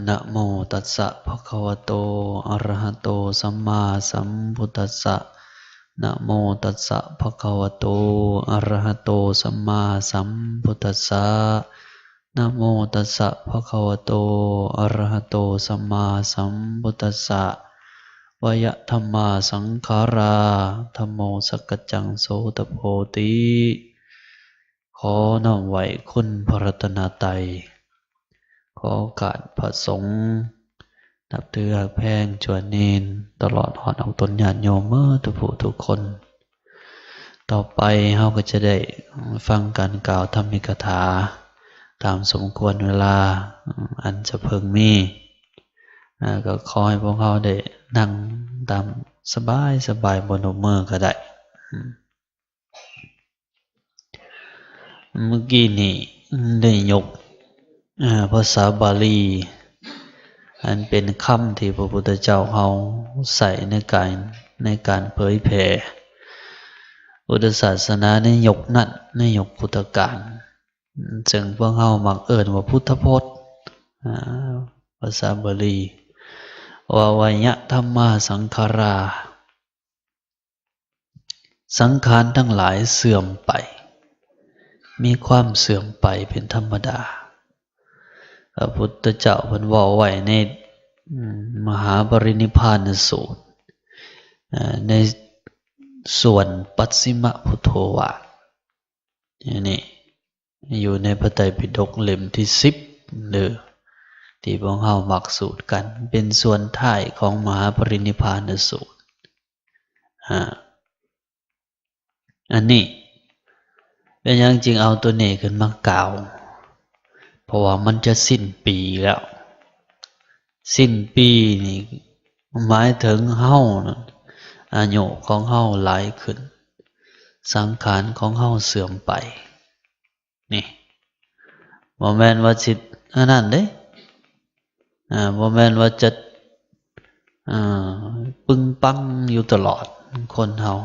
ນະໂມຕັດສະ ພະຄະວະໂຕ ອະຣະຫະໂຕ ສຳມາສຳພຸດທັດສະ ນະໂມຕັດສະ ພະຄະວະໂຕ ອະຣະຫະໂຕ ສຳມາສຳພຸດທັດສະ ນະໂມຕັດສະ ພະຄະວະໂຕ ອະຣະຫະໂຕ ສຳມາສຳພຸດທັດສະ ວະຍະທຳມາສັງຂາຣາ ທຳໂມ ສັກກັດຈັງ ໂສຕະໂພຕິ. ຂໍນ້ອມໄຫວ້ຄຸນພະລັດຕະນະໄຕ, ຂໍໂອກາດພະສົງ, ນັບຖືຮັກແພງຊວນເນນ, ຕະຫຼອດຮອດອອກຕົນຍາດໂຍມເໝິດທຸກຜູ້ທຸກຄົນ. ຕໍ່ໄປເຮົາກໍຈະໄດ້ຟັງການກ່າວທຳມິກະຖາຕາມສົມຄວນເວລາອັນຈະເພິ່ງມີ. ອາ ກໍຂໍໃຫ້ພວກເຮົາໄດ້ນັ່ງຕາມສະບາຍໆ, ບໍ່ນົບມືກໍໄດ້. ເມື່ອກີ້ນີ້ໄດ້ຍົກ ອາ ພາສາບາລີ ອັນເປັນຄຳທີ່ພະພຸດທະເຈົ້າເຮົາໃຊ້ໃນການ ໃນການເຜີຍແຜ່ພຸດທະສາສະໜາໃນຍຸກນັ້ນ, ໃນຍຸກພຸດທະການ, ເຊິ່ງພວກເຮົາມັກເອີ້ນວ່າພຸດທະພົດ, ອາ ພາສາບາລີວ່າ ວະຍະທຳມາສັງຂາຣາ. ສັງຂານທັງຫຼາຍເສື່ອມໄປ, ມີຄວາມເສື່ອມໄປເປັນທຳມະດາ. ພະພຸດທະເຈົ້າເພິ່ນເວົ້າໄວ້ໃນ ອາ ມະຫາປະລິນິບພານະສູດ, ອາ ໃນສ່ວນປັດຊິມະພຸດໂທວາດ ນີ້ ຢູ່ໃນພະໄຕປິດົກເຫຼັ້ມທີສິບເດີ ທີ່ພວກເຮົາມັກສູດກັນ, ເປັນສ່ວນທ້າຍຂອງມະຫາປະລິນິບພານະສູດ. ອາ ອັນນີ້ເປັນຫຍັງຈຶ່ງເອົາຕົວນີ້ຂຶ້ນມາກ່າວ? ເພາະວ່າມັນຈະສິ້ນປີແລ້ວ. ສິ້ນປີນີ້ໝາຍເຖິງເຮົານັ້ນ ອາຍຸຂອງເຮົາຫຼາຍຂຶ້ນ, ສັງຂານຂອງເຮົາເສື່ອມໄປ. ນີ້ ບໍ່ແມ່ນວ່າຊິອັນນັ້ນເດ້, ອາ ບໍ່ແມ່ນວ່າຈະ ອາ ປຶງປັງຢູ່ຕະຫຼອດ. ຄົນເຮົາ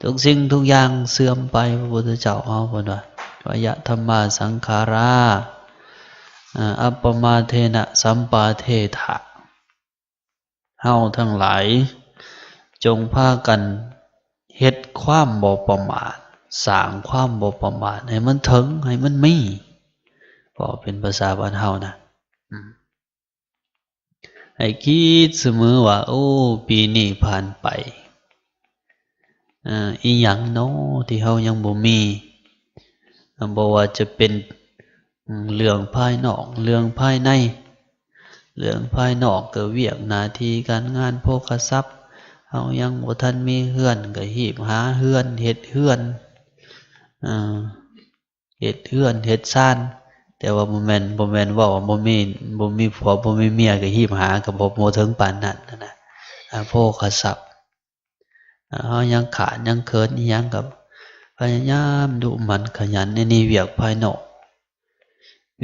ທຸກສິ່ງທຸກຢ່າງເສື່ອມໄປ. ພະພຸດທະເຈົ້າເຮົາເພິ່ນວ່າ ວະຍະທຳມາສັງຂາຣາ ອາ ອັບປະມາເທນະສຳປາເທຖະ. ເຮົາທັງຫຼາຍຈົ່ງພາກັນເຮັດຄວາມບໍ່ປະໝາດ, ສ້າງຄວາມບໍ່ປະໝາດໃຫ້ມັນເຖິງ, ໃຫ້ມັນມີ. ເວົ້າເປັນພາສາບ້ານເຮົານະ, ໃຫ້ຄິດສະເໝີວ່າ ໂອ້ ປີນີ້ຜ່ານໄປ, ອີ່ຫຍັງນໍທີ່ເຮົາຍັງບໍ່ມີ? ບໍ່ວ່າຈະເປັນເລື່ອງພາຍນອກ, ເລື່ອງພາຍໃນ. ເລື່ອງພາຍນອກກໍວຽກໜ້າທີ່ການງານໂພຄະຊັບ, ເຮົາຍັງບໍ່ທັນມີເຮືອນ ກໍຮີບຫາເຮືອນ, ເຮັດເຮືອນ, ເອີ ເຮັດເຮືອນເຮັດຊານ. ແຕ່ວ່າບໍ່ແມ່ນ, ບໍ່ແມ່ນເວົ້າວ່າບໍ່ມີ, ບໍ່ມີຜົວບໍ່ມີເມຍກໍຮີບຫາ, ກໍບໍ່, ບໍ່ເຖິງປານນັ້ນນະ. ອາ ໂພຄະຊັບ ເຮົາຍັງຂາດຍັງເຂີນອີ່ຫຍັງ ກໍພະຍາຍາມດຸໝັ່ນຂະຫຍັນ. ອັນນີ້ວຽກພາຍນອກ.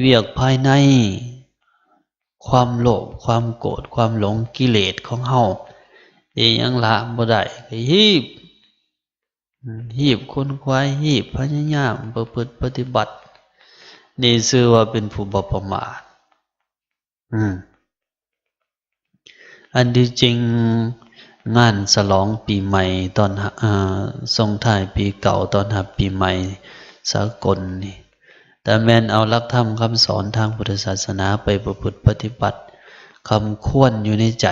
ວຽກພາຍໃນ, ຄວາມໂລບ, ຄວາມໂກດ, ຄວາມຫຼົງ, ກິເລດຂອງເຮົາ ອີ່ຫຍັງລະບໍ່ໄດ້ ກໍຮີບ, ຮີບຂົນຂວາຍ, ຮີບພະຍາຍາມປະພຶດປະຕິບັດ. ນີ້ຊື່ວ່າເປັນຜູ້ບໍ່ປະໝາດ. ອືມ ອັນທີ່ຈິງ ງານສະຫຼອງປີໃໝ່ ຕອນ ເອີ ສົ່ງທ້າຍປີເກົ່າ ຕ້ອນຮັບປີໃໝ່ສາກົນນີ້ ແຕ່ແມ່ນເອົາຫຼັກທຳຄຳສອນທາງພຸດທະສາສະໜາໄປປະພຶດປະຕິບັດ ຄຳຄວນຢູ່ໃນໃຈ,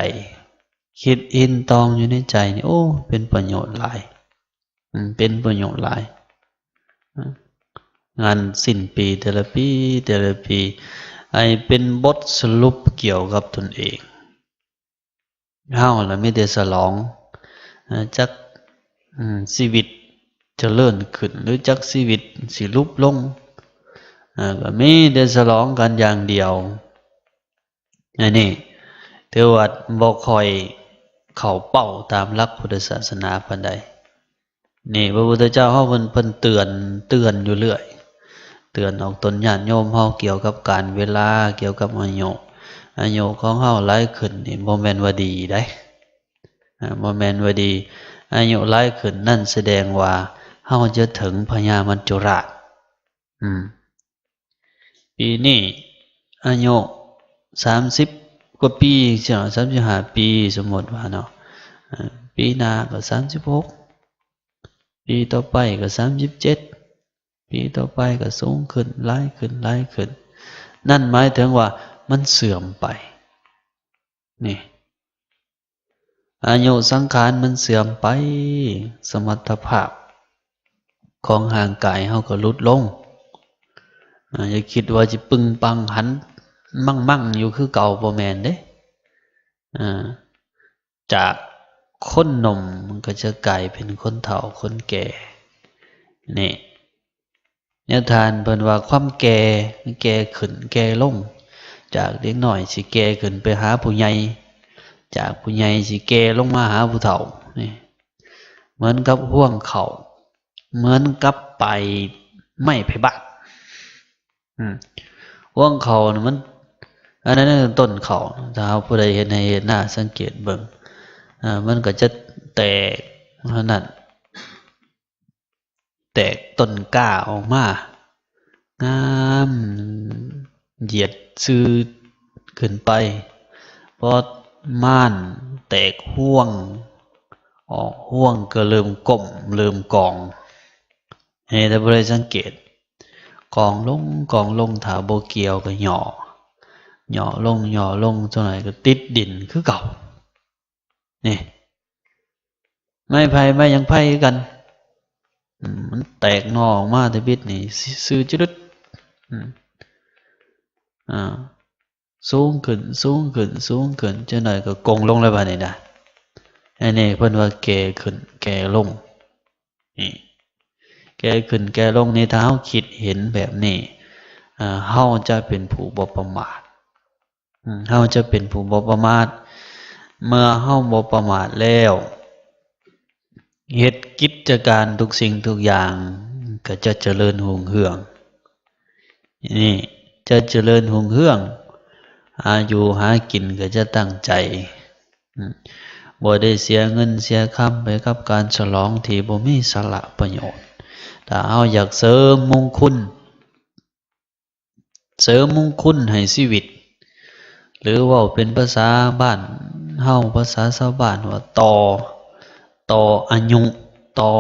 ຄິດອີ່ຕອງຢູ່ໃນໃຈນີ້ ໂອ້ ເປັນປະໂຫຍດຫຼາຍ. ອືມ ເປັນປະໂຫຍດຫຼາຍ. ງານສິ້ນປີແຕ່ລະປີ ແຕ່ລະປີ ໃຫ້ເປັນບົດສະຫຼຸບກ່ຽວກັບຕົນເອງ. ເຮົາລະມີແຕ່ສະຫຼອງ ເອີ ຈັກ ອືມ ຊີວິດຈະເລີນຂຶ້ນ ຫຼື ຈັກຊີວິດຊິຫຼຸບລົງ ເອີ ກໍມີແຕ່ສະຫຼອງກັນຢ່າງດຽວ. ອັນນີ້ຖືວ່າບໍ່ຄ່ອຍເຂົ້າເປົ້າຕາມຫຼັກພຸດທະສາສະໜາປານໃດ. ນີ້ພະພຸດທະເຈົ້າເຮົາເພິ່ນ ເພິ່ນເຕືອນ ເຕືອນຢູ່ເລື້ອຍ, ເຕືອນອອກຕົນຍາດໂຍມເຮົາກ່ຽວກັບການເວລາ, ກ່ຽວກັບອາຍຸ. ອາຍຸຂອງເຮົາຫຼາຍຂຶ້ນນີ້ບໍ່ແມ່ນວ່າດີໃດ໋, ອາ ບໍ່ແມ່ນວ່າດີ. ອາຍຸຫຼາຍຂຶ້ນນັ້ນສະແດງວ່າເຮົາຈະເຖິງພະຍາມັດຈຸລາດ. ອືມ ປີນີ້ອາຍຸ ສາມສິບກວ່າປີ ສາມສິບຫ້າປີ ສົມມຸດວ່າເນາະ ເອີ ປີໜ້າກໍສາມສິບຫົກ ປີຕໍ່ໄປກໍສາມສິບເຈັດ ປີຕໍ່ໄປກໍສູງຂຶ້ນ ຫຼາຍຂຶ້ນ ຫຼາຍຂຶ້ນ. ນັ້ນໝາຍເຖິງວ່າມັນເສື່ອມໄປ ນີ້ ອາຍຸສັງຂານມັນເສື່ອມໄປ, ສະມັດຖະພາບຂອງຮ່າງກາຍເຮົາກໍຫຼຸດລົງ. ອາ ຢ່າຄິດວ່າຈະປຶງປັງຫັນມັ່ງໆຢູ່ຄືເກົ່າ, ບໍ່ແມ່ນເດ້. ອາ ຈາກຄົນໜຸ່ມມັນກໍຈະກາຍເປັນຄົນເຖົ້າຄົນແກ່ ນີ້. ແນວທານເພິ່ນວ່າຄວາມແກ່ ແກ່ຂຶ້ນແກ່ລົງ, ຈາກເດັກນ້ອຍຊິແກ່ຂຶ້ນໄປຫາຜູ້ໃຫຍ່, ຈາກຜູ້ໃຫຍ່ຊິແກ່ລົງມາຫາຜູ້ເຖົ້າ. ນີ້ ເໝືອນກັບຮວງເຂົ້າ, ເໝືອນກັບປາຍໄມ້ໄພບາດ. ອືມ ຮວງເຂົ້ານີ້ມັນ ອັນນັ້ນຕົ້ນເຂົ້າ, ຖ້າເຮົາຜູ້ໃດເຮັດໄຮ່ເຮັດນາສັງເກດເບິ່ງ, ອາ ມັນກໍຈະແຕກເທົ່ານັ້ນ. ແຕກຕົ້ນກ້າອອກມາ ງາມ ຢຽດຊື່ຂຶ້ນໄປ, ພໍມານແຕກຮວງອອກຮວງກໍເລີ່ມກົ້ມເລີ່ມກອງ. ໃຫ້ທ່ານຜູ້ໃດສັງເກດ ກອງລົງ ກອງລົງ, ຖ້າບໍ່ກ່ຽວກໍຫຍໍ້ ຫຍໍ້ລົງ ຫຍໍ້ລົງ, ຈັກໜ້ອຍກໍຕິດດິນຄືເກົ່າ. ນີ້ ໄມ້ໄຜ່ ໄມ້ຫຍັງໄຜ່ຄືກັນ, ອືມ ມັນແຕກໜໍ່ອອກມາແຕ່ບິດນີ້ ຊື່ຈະດຸດ ອືມ ອາ ສູງຂຶ້ນ ສູງຂຶ້ນ ສູງຂຶ້ນ, ຈັກໜ້ອຍກໍກົງລົງແລ້ວບາດນີ້ນະ. ອັນນີ້ເພິ່ນວ່າແກ່ຂຶ້ນແກ່ລົງ ນີ້ ແກ່ຂຶ້ນແກ່ລົງນີ້ ຖ້າເຮົາຄິດເຫັນແບບນີ້ ເຮົາຈະເປັນຜູ້ບໍ່ປະໝາດ. ເຮົາຈະເປັນຜູ້ບໍ່ປະໝາດ. ເມື່ອເຮົາບໍ່ປະໝາດແລ້ວ ເຮັດກິດຈະການທຸກສິ່ງທຸກຢ່າງກໍຈະຈະເລີນຮຸ່ງເຮືອງ. ນີ້ ຈະຈະເລີນຮຸ່ງເຮືອງ, ຫາຢູ່ຫາກິນກໍຈະຕັ້ງໃຈ, ບໍ່ໄດ້ເສຍເງິນເສຍຄຳໄປກັບການສະຫຼອງທີ່ບໍ່ມີສາລະປະໂຫຍດ. ຖ້າເຮົາຢາກເສີມມຸງຄຸນ ເສີມມຸງຄຸນໃຫ້ຊີວິດ ຫຼືເວົ້າເປັນພາສາບ້ານເຮົາ ພາສາຊາວບ້ານວ່າຕໍ່ ຕໍ່ອາຍຸ ຕໍ່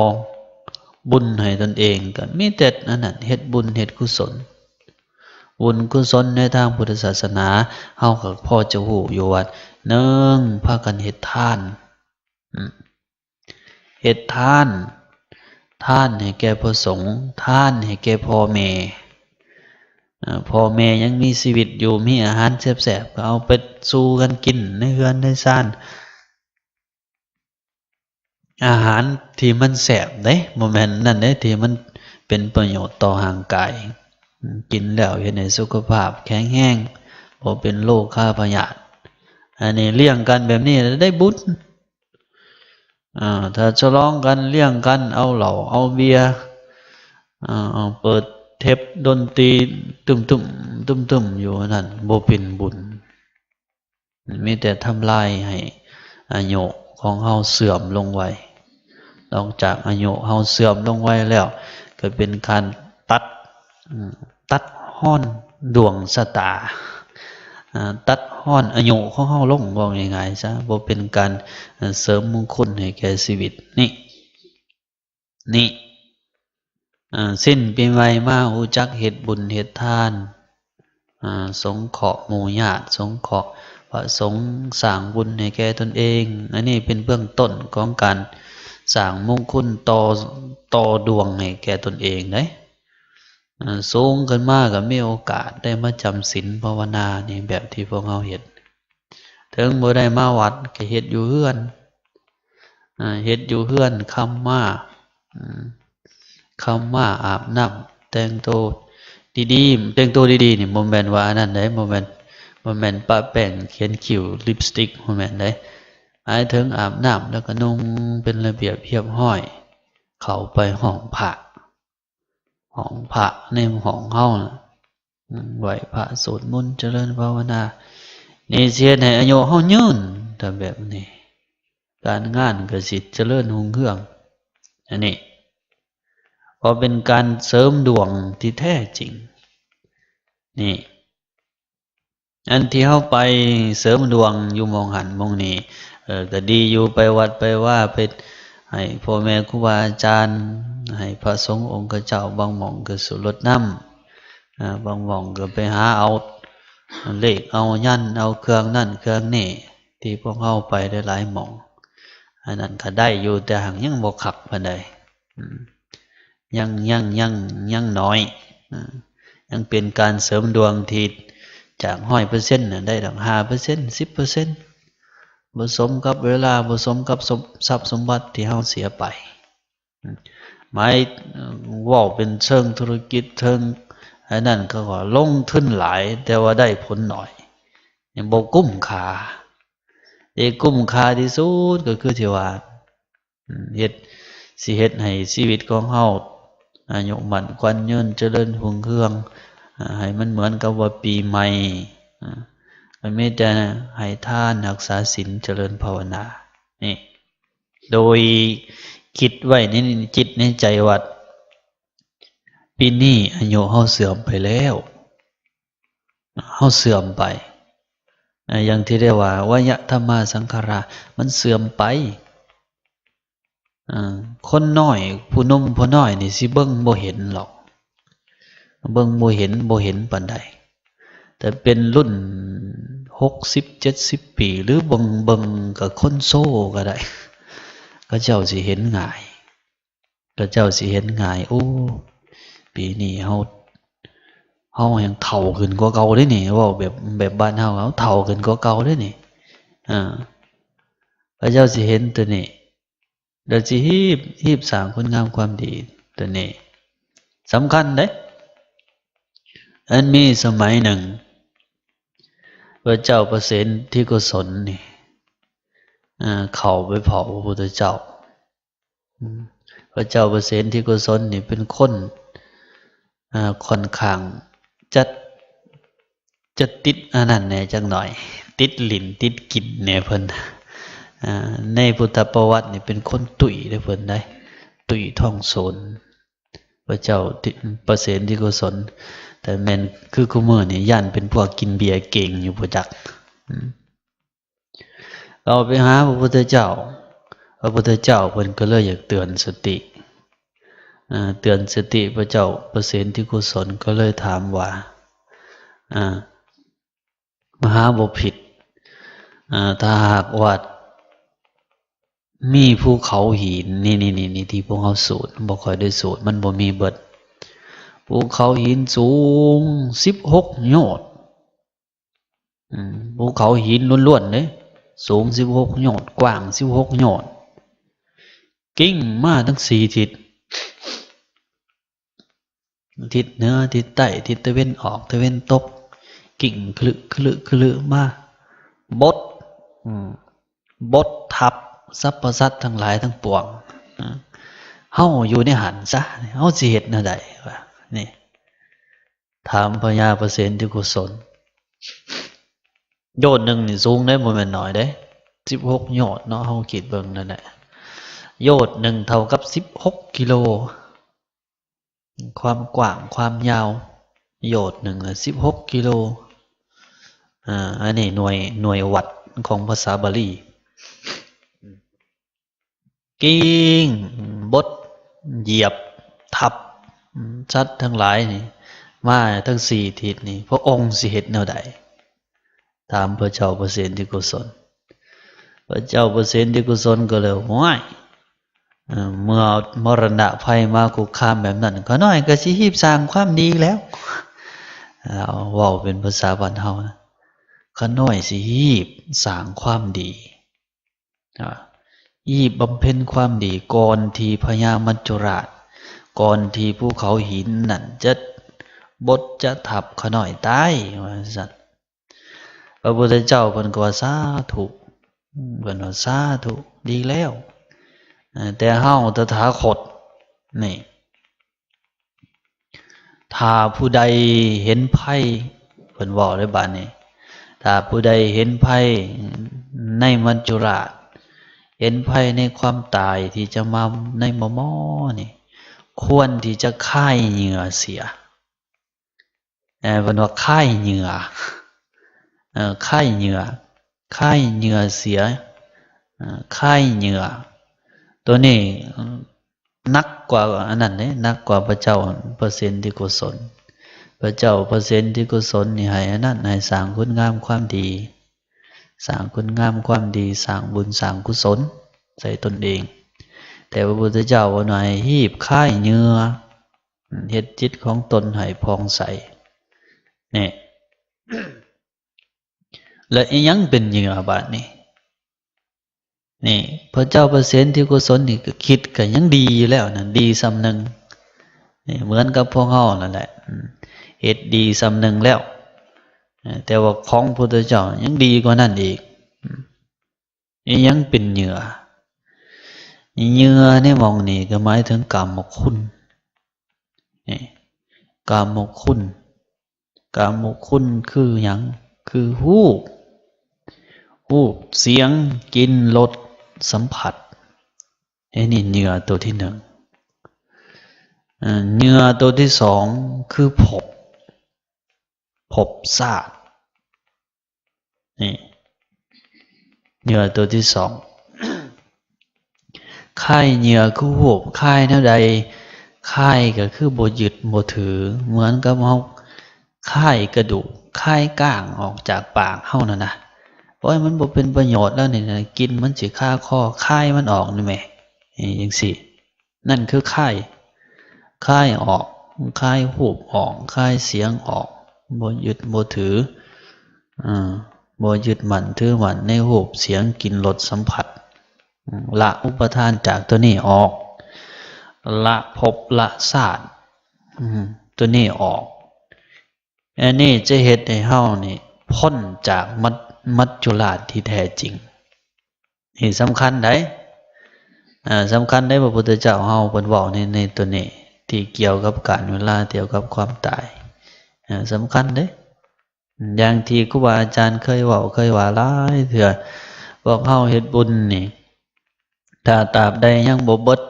ບຸນໃຫ້ຕົນເອງ, ກໍມີແຕ່ອັນນັ້ນ ເຮັດບຸນເຮັດກຸສົນ. ບຸນກຸສົນໃນທາງພຸດທະສາສະໜາ ເຮົາກໍພໍຈະຮູ້ຢູ່ວ່າ ໜຶ່ງ ພາກັນເຮັດທານ ອືມ ເຮັດທານ, ທານໃຫ້ແກ່ພະສົງ, ທານໃຫ້ແກ່ພໍ່ແມ່. ເອີ ພໍ່ແມ່ຍັງມີຊີວິດຢູ່, ມີອາຫານແຊບໆ ກໍເອົາໄປສູ່ກັນກິນໃນເຮືອນໃນຊານ. ອາຫານທີ່ມັນແຊບເດ້, ບໍ່ແມ່ນນັ້ນເດ້ ທີ່ມັນເປັນປະໂຫຍດຕໍ່ຮ່າງກາຍ, ກິນແລ້ວເຮັດໃຫ້ສຸຂະພາບແຂງແຮງ, ບໍ່ເປັນໂລຄາພະຍາດ. ອັນນີ້ລ້ຽງກັນແບບນີ້ໄດ້ບຸນ. ອາ ຖ້າສະຫຼອງກັນ ລ້ຽງກັນ ເອົາເຫຼົ້າເອົາເບຍ ອາ ເອົາເປີດເທັບດົນຕີ ຕຸ້ມໆ ຕຸ້ມໆ ຢູ່ນັ້ນ ບໍ່ເປັນບຸນ, ມີແຕ່ທຳລາຍໃຫ້ອາຍຸຂອງເຮົາເສື່ອມລົງໄວ. ນອກຈາກອາຍຸເຮົາເສື່ອມລົງໄວແລ້ວ ກໍເປັນການຕັດ ອາ ຕັດຮອນດວງຊະຕາ, ອາ ຕັດຮອນອາຍຸຂອງເຮົາລົງ, ເວົ້າງ່າຍໆຊະ, ບໍ່ເປັນການ ເສີມມຸງຄຸນໃຫ້ແກ່ຊີວິດ. ນີ້ ນີ້ ອາ ສິ້ນປີໃໝ່ມາຮູ້ຈັກເຮັດບຸນເຮັດທານ, ອາ ສົງເຄາະໝູ່ຍາດ, ສົງເຄາະພະສົງ, ສ້າງບຸນໃຫ້ແກ່ຕົນເອງ. ອັນນີ້ເປັນເບື້ອງຕົ້ນຂອງການສ້າງມຸງຄຸນຕໍ່ ຕໍ່ດວງໃຫ້ແກ່ຕົນເອງເດ້. ອາ ສູງຂຶ້ນມາກໍມີໂອກາດໄດ້ມາຈຳສິນພາວະນານີ້ ແບບທີ່ພວກເຮົາເຮັດ. ເຖິງບໍ່ໄດ້ມາວັດກໍເຮັດຢູ່ເຮືອນ, ອາ ເຮັດຢູ່ເຮືອນ, ຄຳມາ ອາ ຄຳມາ ອາບນ້ຳ ແຕ່ງໂຕດີໆ. ແຕ່ງໂຕດີໆນີ້ ບໍ່ແມ່ນວ່າອັນນັ້ນເດ້, ບໍ່ແມ່ນ ບໍ່ແມ່ນປະແປ້ງ ຂຽນຄິ້ວ ລິບສະຕິກ ບໍ່ແມ່ນເດ້. ໝາຍເຖິງອາບນ້ຳແລ້ວກໍນຸ່ງເປັນລະບຽບຮຽບຮ້ອຍ ເຂົ້າໄປຫ້ອງພະ ຫ້ອງພະໃນຫ້ອງເຮົານະ, ໄຫວ້ພະ ສວດມົນ ຈະເລີນພາວະນາ. ນີ້ຊິເຮັດໃຫ້ອາຍຸເຮົາຍືນ, ຖ້າແບບນີ້ ການງານກໍຊິຈະເລີນຮຸ່ງເຮືອງ. ອັນນີ້ ເພາະເປັນການເສີມດວງທີ່ແທ້ຈິງ. ນີ້ ອັນທີ່ເຮົາໄປເສີມດວງຢູ່ໝ່ອງຫັ້ນໝ່ອງນີ້ ເອີ ກໍດີຢູ່ ໄປວັດໄປວາ ໄປໃຫ້ພໍ່ແມ່ຄູບາອາຈານ ໃຫ້ພະສົງອົງຄະເຈົ້າ ບາງໝ່ອງກໍສູ່ລົດນ້ຳ ອາ ບາງໝ່ອງກໍໄປຫາເອົາເລກ ເອົາຍັນ ເອົາເຄື່ອງນັ້ນເຄື່ອງນີ້ ທີ່ພວກເຮົາໄປຫຼາຍໆໝ່ອງ ອັນນັ້ນກໍໄດ້ຢູ່ ແຕ່ຫາກຍັງບໍ່ຄັກປານໃດ ອືມ ຍັງ ຍັງ ຍັງ ຍັງໜ້ອຍ ອາ ຍັງເປັນການເສີມດວງທີ່ຈາກຮ້ອຍເປີເຊັນນະ ໄດ້ຕັ້ງຫ້າເປີເຊັນ ສິບເປີເຊັນ ບໍ່ສົມກັບເວລາ ບໍ່ສົມກັບສົມ ຊັບສົມບັດທີ່ເຮົາເສຍໄປ. ໝາຍ ເວົ້າເປັນເຊີງທຸລະກິດ ເຊີງອັນນັ້ນ ເຂົາກໍລົງທຶນຫຼາຍ ແຕ່ວ່າໄດ້ຜົນໜ້ອຍ ຍັງບໍ່ກຸ້ມຄ່າ. ທີ່ກຸ້ມຄ່າທີ່ສຸດກໍຄືທີ່ວ່າ ເຮັດ ຊິເຮັດໃຫ້ຊີວິດຂອງເຮົາອາຍຸໝັ້ນຂວັນຍືນ ຈະເລີນຮຸ່ງເຮືອງ ອາ ໃຫ້ມັນເໝືອນກັບວ່າປີໃໝ່ ອາ ກໍມີແຕ່ໃຫ້ທານ ຮັກສາສິນ ຈະເລີນພາວະນາ ນີ້ ໂດຍຄິດໄວ້ໃນຈິດໃນໃຈວ່າ ປີນີ້ອາຍຸເຮົາເສື່ອມໄປແລ້ວ ເຮົາເສື່ອມໄປ ອາ ຢ່າງທີ່ໄດ້ວ່າ ວະຍະທຳມາສັງຂາລາ ມັນເສື່ອມໄປ ອາ ຄົນນ້ອຍ ຜູ້ໜຸ່ມຜູ້ນ້ອຍນີ້ຊິເບິ່ງບໍ່ເຫັນຫຼອກ ເບິ່ງບໍ່ເຫັນ ບໍ່ເຫັນປານໃດ ແຕ່ເປັນລຸ້ນຫົກສິບ ເຈັດສິບປີ ຫຼືເບິ່ງ ເບິ່ງກັບຄົນໂຊກໍໄດ້ ເຂົາເຈົ້າຊິເຫັນງ່າຍ ເຂົາເຈົ້າຊິເຫັນງ່າຍ ໂອ້ ປີນີ້ເຮົາ ເຮົາຍັງເຖົ້າຂຶ້ນກວ່າເກົ່າເດ້ນີ້ ເວົ້າແບບ ແບບບ້ານເຮົາ ເຮົາເຖົ້າຂຶ້ນກວ່າເກົ່າເດ້ນີ້ ອາ ເຂົາເຈົ້າຊິເຫັນຕົວນີ້ ແລ້ວຊິຮີບ ຮີບສ້າງຄຸນງາມຄວາມດີຕົວນີ້ ສຳຄັນເດ້. ອັນມີສະໄໝໜຶ່ງ ພະເຈົ້າປະເສນທິໂກສົນນີ້ ເຂົ້າໄປເຝົ້າພະພຸດທະເຈົ້າ. ອືມ ພະເຈົ້າປະເສນທິໂກສົນນີ້ເປັນຄົນ ເອີ ຂ້ອນຂ້າງຈະ ຈະຕິດອັນນັ້ນແດ່ຈັກໜ້ອຍ ຕິດຫຼິ້ນຕິດກິນແດ່ເພິ່ນ ເອີ ໃນພຸດທະປະຫວັດນີ້ເປັນຄົນຕຸ້ຍເດ້ເພິ່ນໃດ ຕຸ້ຍທ້ອງໂສນ ພະເຈົ້າປະເສນທິໂກສົນ ແຕ່ແມ່ນຄືຄູ່ມື້ນີ້ຢ້ານເປັນພວກກິນເບຍເກັ່ງຢູ່ບໍ່ຈັກ ອືມ. ເອົາໄປຫາພະພຸດທະເຈົ້າ ພະພຸດທະເຈົ້າເພິ່ນກໍເລີຍຢາກເຕືອນສະຕິ ເອີ ເຕືອນສະຕິພະເຈົ້າປະເສນທິໂກສົນກໍເລີຍຖາມວ່າ ເອີ ມະຫາບໍພິດ ເອີ ຖ້າຫາກວ່າມີພູເຂົາຫີນ ນີ້ໆໆ ທີ່ພວກເຮົາສູດ ບໍ່ຄ່ອຍໄດ້ສູດ ມັນບໍ່ມີເບິດ ພູເຂົາຫີນສູງສິບຫົກໂຍດ ອືມ ພູເຂົາຫີນລ້ວນໆເດ້ ສູງສິບຫົກໂຍດ ກວ້າງສິບຫົກໂຍດ ກິ້ງມາທັງສີ່ທິດ ທິດເໜືອ ທິດໃຕ້ ທິດຕາເວັນອອກ ຕາເວັນຕົກ ກິ້ງຄະລຶຄະລຶຄະລຶມາ ບົດ ອືມ ບົດທັບສັບພະສັດທັງຫຼາຍທັງປວງ ເຮົາຢູ່ໃນຫັ້ນຊະ ເຮົາຊິເຮັດແນວໃດວະ ນີ້. ຖາມພະຍາປະເສນທິໂກສົນ ໂຍດໜຶ່ງນີ້ສູງເດ້ ບໍ່ແມ່ນໜ້ອຍເດ້ ສິບຫົກໂຍດເນາະ ເຮົາຄິດເບິ່ງນັ້ນແຫຼະ ໂຍດໜຶ່ງເທົ່າກັບສິບຫົກກິໂລ ຄວາມກວ້າງຄວາມຍາວ ໂຍດໜຶ່ງນະສິບຫົກກິໂລ ອາ ອັນນີ້ໜ່ວຍ ໜ່ວຍວັດຂອງພາສາບາລີ. ກິ້ງ ບົດ ຢຽບ ທັບ ສັດທັງຫຼາຍນີ້ ມາທັງສີ່ທິດນີ້ ພະອົງຊິເຮັດແນວໃດ? ຖາມພະເຈົ້າປະເສນທິໂກສົນ. ພະເຈົ້າປະເສນທິໂກສົນກໍເລີຍ ຫ້ວຍ ເມື່ອມໍລະນະໄພມາຄຸກຄາມແບບນັ້ນ ຂ້ານ້ອຍກໍຊິຮີບສ້າງຄວາມດີແລ້ວ. ເວົ້າເປັນພາສາບ້ານເຮົານະ ຂ້ານ້ອຍຊິຮີບສ້າງຄວາມດີ. ອາ ຮີບບຳເພັນຄວາມດີກ່ອນທີ່ພະຍາມັດຈຸລາດ ກ່ອນທີ່ພູເຂົາຫີນນັ້ນຈະບົດຈະທັບຂ້ານ້ອຍຕາຍ ວ່າຊັ້ນ. ພະພຸດທະເຈົ້າເພິ່ນກໍວ່າ ສາທຸ ເພິ່ນວ່າ ສາທຸ ດີແລ້ວ ແຕ່ເຮົາຕະຖາຄົດນີ້ ຖ້າຜູ້ໃດເຫັນໄພ ເພິ່ນເວົ້າເດ້ບາດນີ້ ຖ້າຜູ້ໃດເຫັນໄພໃນມັດຈຸລາດ ເຫັນໄພໃນຄວາມຕາຍທີ່ຈະມາໃນມໍ່ໆນີ້ ຄວນທີ່ຈະຄາຍເຫຍື່ອເສຍ. ເອີ ເພິ່ນວ່າຄາຍເຫຍື່ອ ເອີ ຄ້າຍເຫຍື່ອ ຄ້າຍເຫຍື່ອເສຍ ເອີ ຄ້າຍເຫຍື່ອ ໂຕນີ້ໜັກກວ່າອັນນັ້ນເດ້ ໜັກກວ່າພະເຈົ້າພະເສນທິໂກສົນ. ພະເຈົ້າພະເສນທິໂກສົນນີ້ໃຫ້ອັນນັ້ນ ໃຫ້ສ້າງຄຸນງາມຄວາມດີ ສ້າງຄຸນງາມຄວາມດີ ສ້າງບຸນສ້າງກຸສົນໃສ່ຕົນເອງ. ແຕ່ພະພຸດທະເຈົ້າວ່າໃຫ້ຮີບຄ້າຍເຫຍື່ອ ເຮັດຈິດຂອງຕົນໃຫ້ຜ່ອງໃສ. ນີ້ ແລະ ອີຫຍັງເປັນເຫຍື່ອບາດນີ້? ນີ້ ພະເຈົ້າພະເສນທິໂກສົນນີ້ກໍຄິດກໍຍັງດີຢູ່ແລ້ວນະ ດີສ່ຳໜຶ່ງ. ນີ້ ເໝືອນກັບພວກເຮົານັ້ນແຫຼະ ເຮັດດີສ່ຳໜຶ່ງແລ້ວ ແຕ່ວ່າຂອງພຸດທະເຈົ້າຍັງດີກວ່ານັ້ນອີກ. ອີຫຍັງເປັນເຫຍື່ອ? ເຫຍື່ອໃນໝ່ອງນີ້ກໍໝາຍເຖິງກາມະຄຸນ. ນີ້ ກາມະຄຸນ ກາມະຄຸນຄືຫຍັງ? ຄືຮູບ ຮູບ ສຽງ ກິ່ນ ລົດ ສຳຜັດ. ອັນນີ້ເຫຍື່ອໂຕທີໜຶ່ງ. ເຫຍື່ອໂຕທີສອງ ຄືພົບ ພົບຊາດ. ນີ້ ເຫຍື່ອໂຕທີສອງ ຄ້າຍເຫຍື່ອຄືຮູບ ຄ້າຍແນວໃດ? ຄ້າຍກໍຄືບໍ່ຍຶດບໍ່ຖື ເໝືອນກັບເຮົາຄ້າຍກະດູກ ຄ້າຍກ້າງອອກຈາກປາກເຮົານັ້ນນະ. ໂອ້ຍ ມັນບໍ່ເປັນປະໂຫຍດແລ້ວນີ້ນະ ກິ່ນມັນຊິຄາຄໍ ຄ້າຍມັນອອກນີ້ແໝ່ ນີ້ຈັ່ງຊີ້. ນັ້ນຄືຄ້າຍ ຄ້າຍອອກ ຄ້າຍຮູບອອກ ຄ້າຍສຽງອອກ ບໍ່ຍຶດບໍ່ຖື ເອີ ບໍ່ຍຶດໝັ້ນຖືໝັ້ນໃນຮູບ ສຽງ ກິ່ນ ລົດ ສຳຜັດ. ລະອຸປະທານຈາກຕົວນີ້ອອກ ລະພົບລະຊາດ ອືມ ຕົວນີ້ອອກ. ອັນນີ້ຈະເຮັດໃຫ້ເຮົານີ້ພົ້ນຈາກມັດ ມັດຈຸລາດທີ່ແທ້ຈິງ. ນີ້ສຳຄັນໃດ໋ ອາ ສຳຄັນໃດ໋ ພະພຸດທະເຈົ້າເຮົາເພິ່ນເວົ້າໃນ ໃນຕົວນີ້ ທີ່ກ່ຽວກັບການເວລາ ກ່ຽວກັບຄວາມຕາຍ ອາ ສຳຄັນເດ້. ຢ່າງທີ່ຄູບາອາຈານເຄີຍເວົ້າ ເຄີຍວ່າຫຼາຍເທື່ອ ພວກເຮົາເຮັດບຸນນີ້ ຖ້າຕາບໃດຍັງບໍ່ເບິດ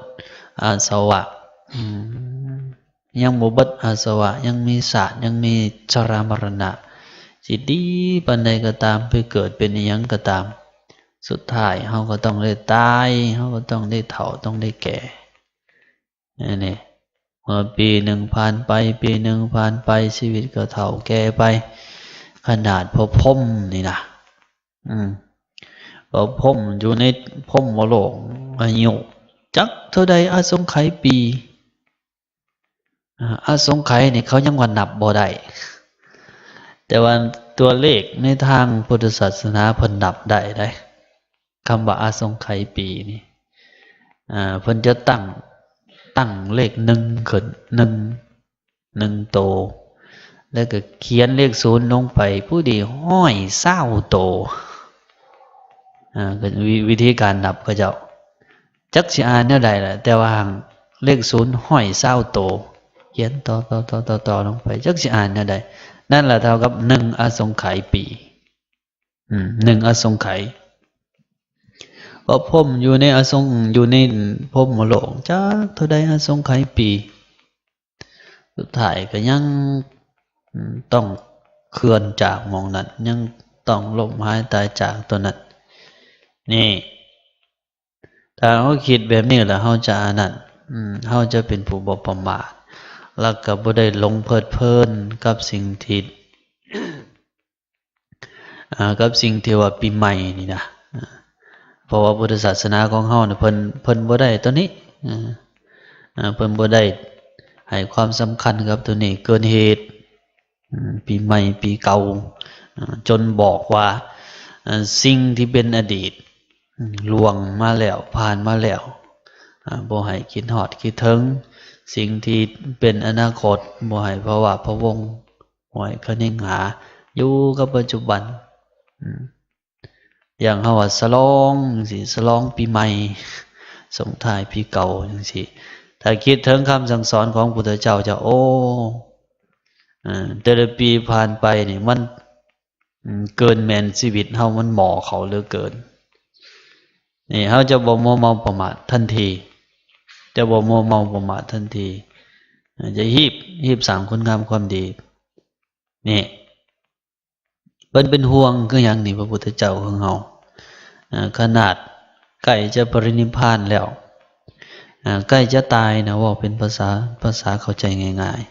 ອາສະວະ ອືມ ຍັງບໍ່ເບິດອາສະວະ ຍັງມີຊາດ ຍັງມີຊະລາມະລະນະ ຊິດີປານໃດກໍຕາມ ໄປເກີດເປັນອີ່ຫຍັງກໍຕາມ ສຸດທ້າຍເຮົາກໍຕ້ອງໄດ້ຕາຍ ເຮົາກໍຕ້ອງໄດ້ເຖົ້າ ຕ້ອງໄດ້ແກ່. ອັນນີ້ ເມື່ອປີໜຶ່ງຜ່ານໄປ ປີໜຶ່ງຜ່ານໄປ ຊີວິດກໍເຖົ້າແກ່ໄປ. ຂະໜາດພະພົມນີ້ນະ ອືມ ພະພົມຢູ່ໃນພົມມະໂລກ ອາຍຸຈັກເທົ່າໃດ ອະສົງໄຂປີ ອາ ອະສົງໄຂນີ້ເຂົາຍັງວ່ານັບບໍ່ໄດ້ ແຕ່ວ່າຕົວເລກໃນທາງພຸດທະສາສະໜາເພິ່ນນັບໄດ້ເດ້. ຄຳວ່າອະສົງໄຂປີນີ້ ອາ ເພິ່ນຈະຕັ້ງ ຕັ້ງເລກໜຶ່ງຂຶ້ນ ໜຶ່ງ ໜຶ່ງໂຕ ແລ້ວກໍຂຽນເລກສູນລົງໄປ ຜູ້ດີຮ້ອຍຊາວໂຕ. ອາ ກໍວິ ວິທີການນັບເຂົາເຈົ້າ ຈັກຊິອ່ານແນວໃດລະ ແຕ່ວ່າເລກສູນຮ້ອຍຊາວໂຕ ຂຽນຕໍ່ໆໆໆລົງໄປ ຈັກຊິອ່ານແນວໃດ. ນັ້ນລະເທົ່າກັບໜຶ່ງອະສົງໄຂປີ. ອືມ ໜຶ່ງອະສົງໄຂ ພະພົມຢູ່ໃນອະສົງ ຢູ່ໃນພົມມະໂລກ ຈັກເທົ່າໃດອະສົງໄຂປີ ສຸດທ້າຍກໍຍັງ ອືມ ຕ້ອງເຄື່ອນຈາກໝ່ອງນັ້ນ ຍັງຕ້ອງລົ້ມຫາຍຕາຍຈາກຕົວນັ້ນ. ນີ້ ຖ້າເຮົາຄິດແບບນີ້ແລ້ວ ເຮົາຈະອັນນັ້ນ ອືມ ເຮົາຈະເປັນຜູ້ບໍ່ປະໝາດ ແລ້ວກໍບໍ່ໄດ້ຫຼົງເພີດເພີນກັບສິ່ງທີ່ ອ່າ ກັບສິ່ງທີ່ວ່າປີໃໝ່ນີ້ນະ ເພາະວ່າພຸດທະສາສະໜາຂອງເຮົານະ ເພິ່ນ ເພິ່ນບໍ່ໄດ້ຕົວນີ້ ເອີ ເພິ່ນບໍ່ໄດ້ໃຫ້ຄວາມສຳຄັນກັບຕົວນີ້ເກີນເຫດ ອືມ ປີໃໝ່ ປີເກົ່າ ເອີ ຈົນບອກວ່າ ເອີ ສິ່ງທີ່ເປັນອະດີດ ອືມ ລ່ວງມາແລ້ວ ຜ່ານມາແລ້ວ ອາ ບໍ່ໃຫ້ຄິດຮອດຄິດເຖິງ ສິ່ງທີ່ເປັນອະນາຄົດ ບໍ່ໃຫ້ພະວາພະວົງ ບໍ່ໃຫ້ຄະນິງຫາ ຢູ່ກັບປັດຈຸບັນ ອືມ ຢ່າງເຮົາວ່າສະຫຼອງຈັ່ງຊີ້ ສະຫຼອງປີໃໝ່ ສົ່ງທ້າຍປີເກົ່າຈັ່ງຊີ້ ຖ້າຄິດເຖິງຄຳສັ່ງສອນຂອງພຸດທະເຈົ້າ ຈະ ໂອ້ ເອີ ແຕ່ລະປີຜ່ານໄປນີ້ມັນ ອືມ ເກີນແມ່ນຊີວິດເຮົາມັນໝໍ່ເຂົ້າເຫຼືອເກີນ. ນີ້ ເຮົາຈະບໍ່ມົວເມົາປະໝາດທັນທີ ຈະບໍ່ມົວເມົາປະໝາດທັນທີ ຈະຮີບ ຮີບສ້າງຄຸນງາມຄວາມດີ. ນີ້ ເພິ່ນເປັນຫ່ວງຄືຫຍັງນີ້ ພະພຸດທະເຈົ້າຂອງເຮົາ ເອີ ຂະໜາດໃກ້ຈະປະລິນິບພານແລ້ວ ເອີ ໃກ້ຈະຕາຍນະ ເວົ້າເປັນພາສາ ພາສາເຂົ້າໃຈງ່າຍ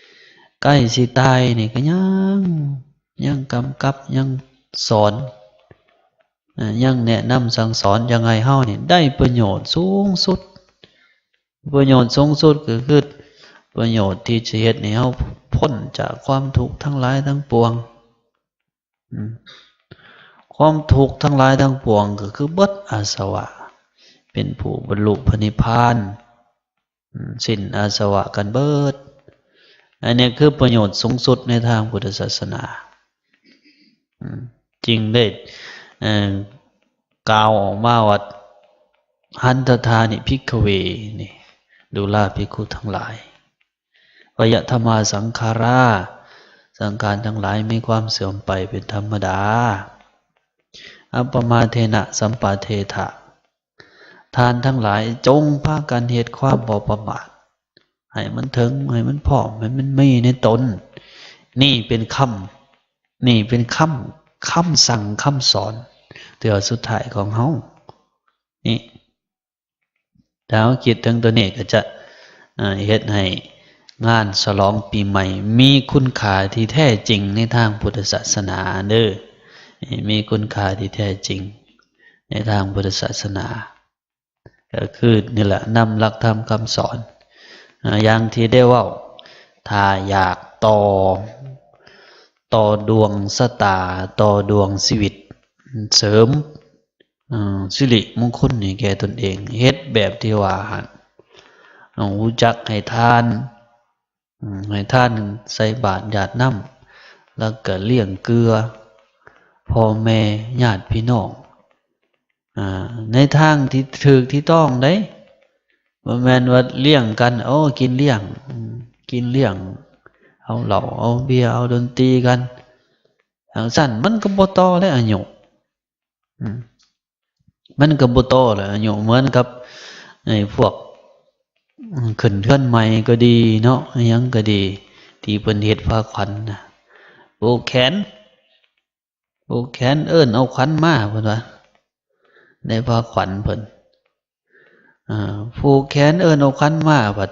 ໆ ໃກ້ຊິຕາຍນີ້ກໍຍັງ ຍັງກຳກັບ ຍັງສອນ ເອີ ຍັງແນະນຳສັ່ງສອນ ຢາກໃຫ້ເຮົານີ້ໄດ້ປະໂຫຍດສູງສຸດ. ປະໂຫຍດສູງສຸດກໍຄືປະໂຫຍດທີ່ຈະເຮັດໃຫ້ເຮົາພົ້ນຈາກຄວາມທຸກທັງຫຼາຍທັງປວງ. ອືມ ຄວາມທຸກທັງຫຼາຍທັງປວງກໍຄືເບິດອາສະວະ ເປັນຜູ້ບັນລຸພະນິບພານ ອືມ ສິ້ນອາສະວະກັນເບິດ. ອັນນີ້ຄືປະໂຫຍດສູງສຸດໃນທາງພຸດທະສາສະໜາ ອືມ ຈຶ່ງໄດ້ ເອີ ກ່າວອອກມາວ່າ ຫັນທະທານິ ພິກຂະເວ ນີ້ ດູລາພິກຂຸທັງຫຼາຍ ວະຍະທຳມາ ສັງຂາຣາ ສັງຂານທັງຫຼາຍມີຄວາມເສື່ອມໄປເປັນທຳມະດາ ອັບປະມາເທນະ ສຳປາເທຖະ ທ່ານທັງຫຼາຍຈົ່ງພາກັນເຮັດຄວາມບໍ່ປະໝາດ ໃຫ້ມັນເຖິງ ໃຫ້ມັນພ້ອມ ໃຫ້ມັນມີໃນຕົນ. ນີ້ເປັນຄຳ ນີ້ເປັນຄຳ ຄຳສັ່ງ ຄຳສອນເທື່ອສຸດທ້າຍຂອງເຮົາ ນີ້ ຖ້າເຮົາຄິດເຖິງຕົວນີ້ກໍຈະ ເອີ ເຮັດໃຫ້ງານສະຫຼອງປີໃໝ່ມີຄຸນຄ່າທີ່ແທ້ຈິງໃນທາງພຸດທະສາສະໜາເດີ ມີຄຸນຄ່າທີ່ແທ້ຈິງໃນທາງພຸດທະສາສະໜາ ກໍຄືນີ້ແຫຼະ ນຳຫຼັກທຳຄຳສອນ ເອີ ຢ່າງທີ່ໄດ້ເວົ້າ ຖ້າຢາກຕໍ່ ຕໍ່ດວງຊະຕາ ຕໍ່ດວງຊີວິດ ເສີມ ເອີ ສິລິມົງຄຸນໃຫ້ແກ່ຕົນເອງ ເຮັດແບບທີ່ວ່າຫັ້ນ ຕ້ອງຮູ້ຈັກໃຫ້ທານ ອືມ ໃຫ້ທານ ໃສ່ບາດ ຢາດນ້ຳ ແລ້ວກໍລ້ຽງເກືອພໍ່ແມ່ ຍາດພີ່ນ້ອງ ອາ ໃນທາງທີ່ຖືກທີ່ຕ້ອງເດ້ ບໍ່ແມ່ນວ່າລ້ຽງກັນ ໂອ້ ກິນລ້ຽງ ອືມ ກິນລ້ຽງ ເອົາເຫຼົ້າ ເອົາເບຍ ເອົາດົນຕີກັນ ຈັ່ງຊັ້ນມັນກໍບໍ່ຕໍ່ແລ້ວອາຍຸ ອືມ ມັນກໍບໍ່ຕໍ່ແລ້ວອາຍຸ ເໝືອນກັບໄອ້ພວກ ອືມ ຂຶ້ນເຮືອນໃໝ່ກໍດີເນາະ ອີ່ຫຍັງກໍດີ ທີ່ເພິ່ນເຮັດພາຂວັນນະ ຜູກແຂນ ຜູກແຂນເອີ້ນເອົາຂວັນມາ ເພິ່ນວ່າ ໄດ້ພາຂວັນເພິ່ນ ອາ ຜູກແຂນເອີ້ນເອົາຂວັນມາ ບັດ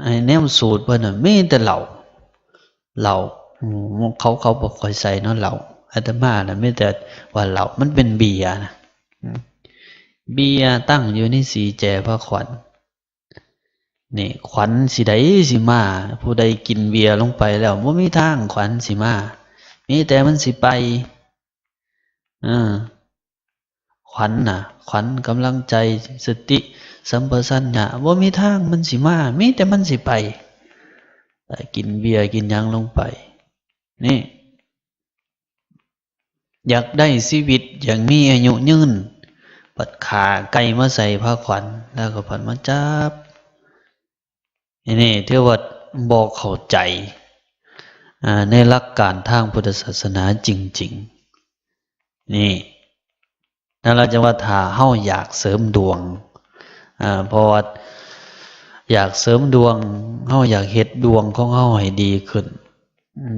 ໃຫ້ແນມສູດເພິ່ນນະ ມີແຕ່ເຫຼົ້າ ເຫຼົ້າ ອືມ ເຂົາ ເຂົາບໍ່ຄ່ອຍໃສ່ເນາະເຫຼົ້າ ອາດຕະມານະມີແຕ່ວ່າເຫຼົ້າ ມັນເປັນເບຍນະ ອືມ ເບຍຕັ້ງຢູ່ໃນສີ່ແຈພາຂວັນ ນີ້ ຂວັນຊິໃດຊິມາ ຜູ້ໃດກິນເບຍລົງໄປແລ້ວ ບໍ່ມີທາງຂວັນຊິມາ ມີແຕ່ມັນຊິໄປ ເອີ ຂວັນນະ ຂວັນ ກຳລັງໃຈ ສະຕິ ສຳປະຊັນຍະ ບໍ່ມີທາງມັນຊິມາ ມີແຕ່ມັນຊິໄປ ກິນເບຍກິນຫຍັງລົງໄປ ນີ້ ຢາກໄດ້ຊີວິດ ຢາກມີອາຍຸຍືນ ບັດຂ້າໄກ່ມາໃສ່ພາຂວັນ ແລ້ວກໍພັດມາຈັບ ອັນນີ້ຖືວ່າບໍ່ເຂົ້າໃຈ ອາ ໃນຫຼັກການທາງພຸດທະສາສະໜາຈິງໆ ນີ້ ນັ້ນລະຈັ່ງວ່າ ຖ້າເຮົາຢາກເສີມດວງ ອາ ເພາະວ່າຢາກເສີມດວງ ເຮົາຢາກເຮັດດວງຂອງເຮົາໃຫ້ດີຂຶ້ນ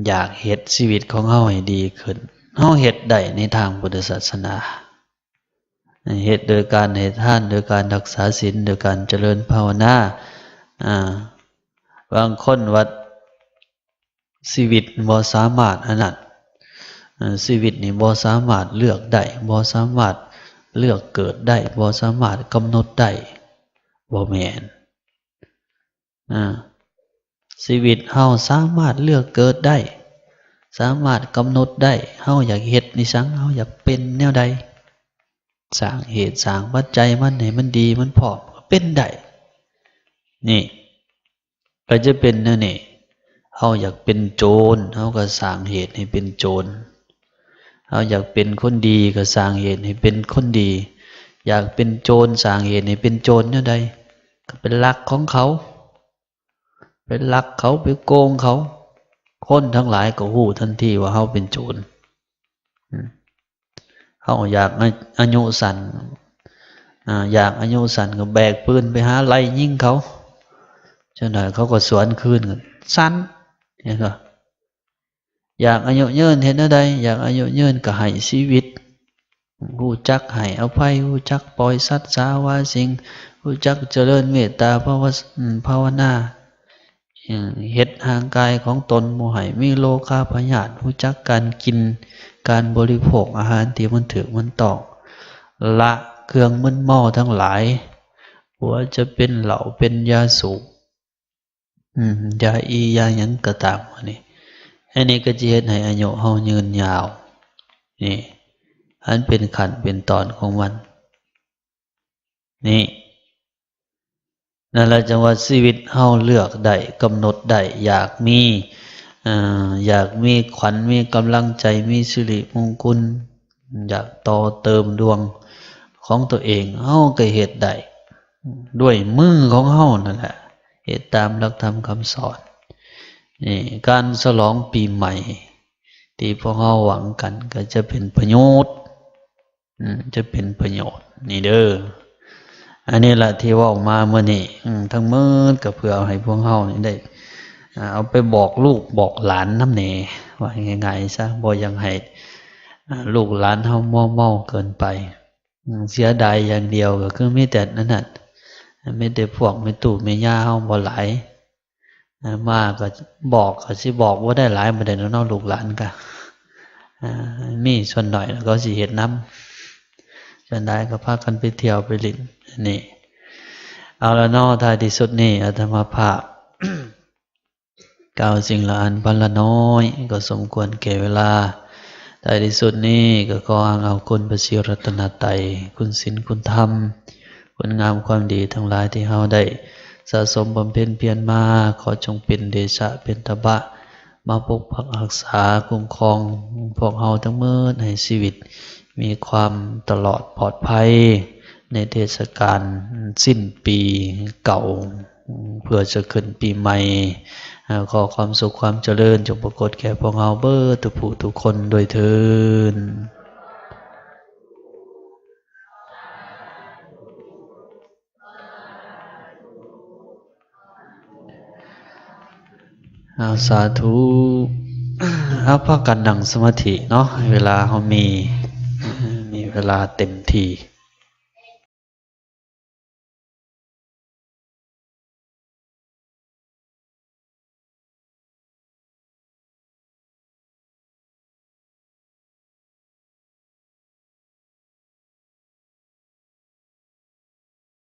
ຢາກເຮັດຊີວິດຂອງເຮົາໃຫ້ດີຂຶ້ນ ເຮົາເຮັດໄດ້ໃນທາງພຸດທະສາສະໜາ ເຮັດໂດຍການໃຫ້ທານ ໂດຍການຮັກສາສິນ ໂດຍການຈະເລີນພາວະນາ ອາ ບາງຄົນວ່າຊີວິດບໍ່ສາມາດອັນນັ້ນ ເອີ ຊີວິດນີ້ບໍ່ສາມາດເລືອກໄດ້ ບໍ່ສາມາດເລືອກເກີດໄດ້ ບໍ່ສາມາດກຳນົດໄດ້ ບໍ່ແມ່ນ ອາ ຊີວິດເຮົາສາມາດເລືອກເກີດໄດ້ ສາມາດກຳນົດໄດ້ ເຮົາຢາກເຮັດອີ່ຫຍັງ ເຮົາຢາກເປັນແນວໃດ ສ້າງເຫດສ້າງປັດໄຈມັນໃຫ້ມັນດີມັນພ້ອມ ກໍເປັນໄດ້ ນີ້ ກໍຈະເປັນແນວນີ້ ເຮົາຢາກເປັນໂຈນ ເຮົາກໍສ້າງເຫດໃຫ້ເປັນໂຈນ ເຮົາຢາກເປັນຄົນດີ ກໍສ້າງເຫດໃຫ້ເປັນຄົນດີ ຢາກເປັນໂຈນ ສ້າງເຫດໃຫ້ເປັນໂຈນແນວໃດ ກໍໄປລັກຂອງເຂົາ ໄປລັກເຂົາ ໄປໂກງເຂົາ ຄົນທັງຫຼາຍກໍຮູ້ທັນທີວ່າເຮົາເປັນໂຈນ ອືມ ເຮົາຢາກອາ ອາຍຸສັ້ນ ອາ ຢາກອາຍຸສັ້ນກໍແບກປືນໄປຫາໄລ່ຍິງເຂົາ ຈັກໜ້ອຍເຂົາກໍສວນຄືນ ສັ້ນ ເຫັນບໍ່? ຢາກອາຍຸຍືນເຮັດແນວໃດ? ຢາກອາຍຸຍືນກໍໃຫ້ຊີວິດ ຮູ້ຈັກໃຫ້ອະໄພ, ຮູ້ຈັກປ່ອຍສັດສາວາສິ່ງ, ຮູ້ຈັກຈະເລີນເມດຕາພາວະ ອາ ພາວະນາ, ເຮັດຮ່າງກາຍຂອງຕົນບໍ່ໃຫ້ມີໂລຄາພະຍາດ, ຮູ້ຈັກການກິນ, ການບໍລິໂພກອາຫານທີ່ມັນຖືກມັນຕ້ອງ, ລະເຄື່ອງມຶນເມົາທັງຫຼາຍ, ບໍ່ວ່າຈະເປັນເຫຼົ້າ, ເປັນຢາສູບ, ອືມ ຢາອີ ຢາຫຍັງກໍຕາມ ອັນນີ້ ອັນນີ້ກໍຈະເຮັດໃຫ້ອາຍຸເຮົາຍືນຍາວ. ນີ້ ອັນເປັນຂັ້ນເປັນຕອນຂອງມັນ ນີ້ ນັ້ນລະຈັ່ງວ່າຊີວິດເຮົາເລືອກໄດ້ ກຳນົດໄດ້ ຢາກມີ ເອີ ຢາກມີຂວັນ ມີກຳລັງໃຈ ມີສິລິມົງຄຸນ ຢາກຕໍ່ເຕີມດວງຂອງຕົວເອງ ເຮົາກໍເຮັດໄດ້ດ້ວຍມືຂອງເຮົານັ້ນແຫຼະ ເຮັດຕາມຫຼັກທຳຄຳສອນ. ນີ້ ການສະຫຼອງປີໃໝ່ທີ່ພວກເຮົາຫວັງກັນ ກໍຈະເປັນປະໂຫຍດ ອືມ ຈະເປັນປະໂຫຍດ ນີ້ເດີ. ອັນນີ້ລະທີ່ເວົ້າມາມື້ນີ້ ອືມ ທັງໝົດກໍເພື່ອເອົາໃຫ້ພວກເຮົານີ້ໄດ້ ອ່າ ເອົາໄປບອກລູກບອກຫຼານນຳແດ່ ວ່າງ່າຍໆຊະ ບໍ່ຢາກໃຫ້ ອ່າ ລູກຫຼານເຮົາມົວເມົາເກີນໄປ. ອືມ ເສຍດາຍຢ່າງດຽວກໍຄືມີແຕ່ນັ້ນນະ ມີແຕ່ພວກແມ່ຕູ້ແມ່ຍ່າເຮົາບໍ່ຫຼາຍ ອ່າ ມາກໍບອກ ກໍຊິບອກບໍ່ໄດ້ຫຼາຍປານໃດເນາະ ລູກຫຼານກໍ ອ່າ ມີສ່ວນໜ້ອຍແລ້ວກໍຊິເຮັດນຳ ສ່ວນຫຼາຍກໍພາກັນໄປທ່ຽວໄປຫຼິ້ນ. ນີ້ ເອົາລະເນາະ ທ້າຍທີ່ສຸດນີ້ອາດຕະມາພາບ ກ່າວສິ່ງລະອັນພັນລະນ້ອຍ ກໍສົມຄວນແກ່ເວລາ. ທ້າຍທີ່ສຸດນີ້ກໍຂໍອ້າງເອົາຄຸນພະສີລັດຕະນະໄຕ, ຄຸນສິນຄຸນທຳ, ຄຸນງາມຄວາມດີທັງຫຼາຍທີ່ເຮົາໄດ້ສະສົມບຳເພັນພຽນມາ, ຂໍຈົ່ງເປັນເດຊະເປັນຕະບະ ມາປົກປັກຮັກສາຄຸ້ມຄອງພວກເຮົາທັງໝົດ ໃຫ້ຊີວິດມີຄວາມຕະຫຼອດປອດໄພ ໃນເທດສະການສິ້ນປີເກົ່າ ເພື່ອຈະຂຶ້ນປີໃໝ່. ຂໍຄວາມສຸກຄວາມຈະເລີນຈົ່ງປາກົດແກ່ພວກເຮົາເບິດທຸກຜູ້ທຸກຄົນດ້ວຍເທີ້ນ. ເອົາ ສາທຸ. ເອົາ ພາກັນນັ່ງສະມາທິເນາະ ເວລາເຮົາມີ ມີເວລາເຕັມທີ່.